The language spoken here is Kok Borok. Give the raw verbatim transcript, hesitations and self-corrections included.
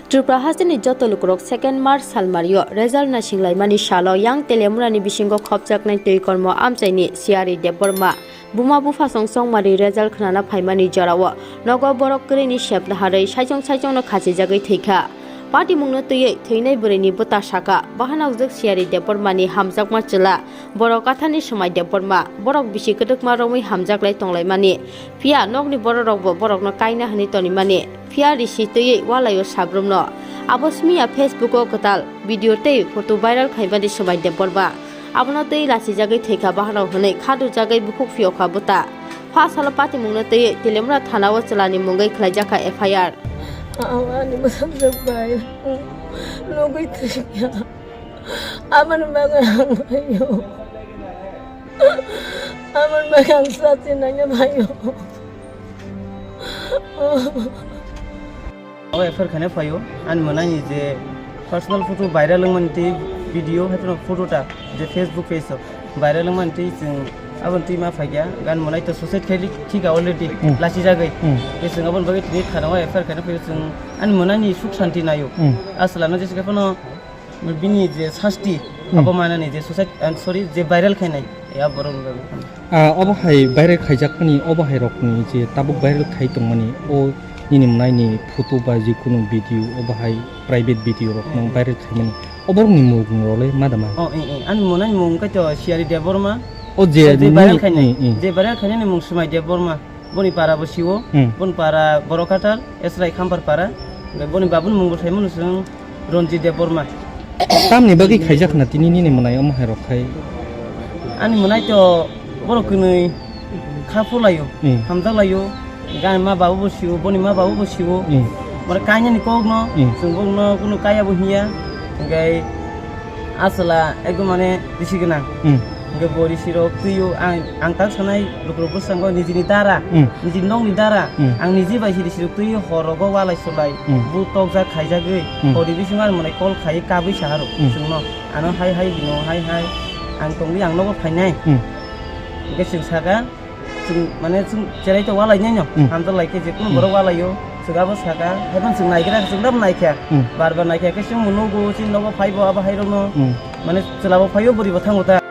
Tripura hasteni joto lukurok second March salmario result naisinglaimani salo yang Telemurani bisingo khopjaknai twi kormo amchaini Siyari Debbarma buma bupha song chongmari result khnana phaimani jorao nogo borok kwrwini sep naharwi saichung saichungno khachijagwi thwikha. Patimungno twiwi thwinai bwrwini bwta saka bahanokjwk Siyari Debbarmani hamjakma chwla borok kathani Swmai Debbarma borok bisi kwdwkma romwi hamjaklai tonglaimani. Phiya nokni bororokbo borokno kaina hwnwi tonimani. Phiya risi twiwi walaio sabrumno. Abo simiya Facebook-o kwtal video tei photo viral khaimani Swmai Debbarma. Abono twi lachijagwi thwikha bahanok hwnwi khadujagwi bukhuk phiyokha bwta. Pha salo patimungno twiwi Telemura thana-o chwlani mungwi khlaijakha F I R. Ang ani bwsajwk bai nugwi thwikha. Aboni bagwi ang phaio. Aboni bagwi ang sati naina phaio. O F I R khaina phaio, ani mwnani je personal photo viral wngmani tei video, haitino photo ta je Facebook page o viral wngmani tei chwng aboni twi ma phaikha, gan mwnai to suicide khai thika already, Hmm. lachijagwi. Hmm. Tei chwng aboni bagwi tini thanao F I R khaina phaio, chwng ani mwnani suk santi naio. Hmm. Aswlano jesa khe phano bini je sasti, Hmm. abo manani je suicide, and sorry, je viral khainai, ya borok wngkha. Ah, obo hai viral khaijakmani, obo hai rokni je tabuk viral khai tongmani, o nini mwnai ni photo ba jikunu video, obo hai private video rok no Hmm. viral khaimani, oborokni mung rok le ma da ma? Oh, eh, eh, ani mwnai ni mung khe to Siyari Debbarma. O je je viral nini, khainai, eh, eh. je viral khainai ni mung Swmai Debbarma. Boni para bo siwo, Hmm. boni para Borok Katal, Esrai Khampar para. Boni babuni mung bo thaimano chwng Ranjit Debbarma. Tamni bagwi khaijak na tini nini mwnai omo hai rok khai? Ani mwnai to borok kwnwi kha phulaio, Hmm. hamjaklaio. Gani ma babu bo siwo, boni ma babu bo siwo. Hmm. Boni kainani kok no, Hmm. chwng bokno kunu kaya bo hiya. Hingke Aswla ekdom mane risi gwnang. Hmm. Hingke bo risi rok twiyo ang, ang tak sanai lukurok bwskango nijini dara, Hmm. nijini nokni dara, Hmm. ang niji bai si risi rok twiyo hor rogo walai sulai, Hmm. bu tokjak khaijagwi, Hmm. hori bisingo ang mwnai call khai kabwi saharo Hmm. chwngno. Ano hai hai hino hai hai ang tongwi ang nogo phainai. Hmm. Hingke chwng saka, Chwng, mane, chwng cherai to walai nai no. Hmm. Hamjak lai khe je kunu Hmm. borok walaio. Chwng abo saka, haibon chwng naigra, chwng dam naikha. Hmm. Bar bar naikha, khe chwng nugo, chini nogo phaibo, abo hai rokno. Hmm. Mane, chwla bo phaio, bwrwi bo thango ta.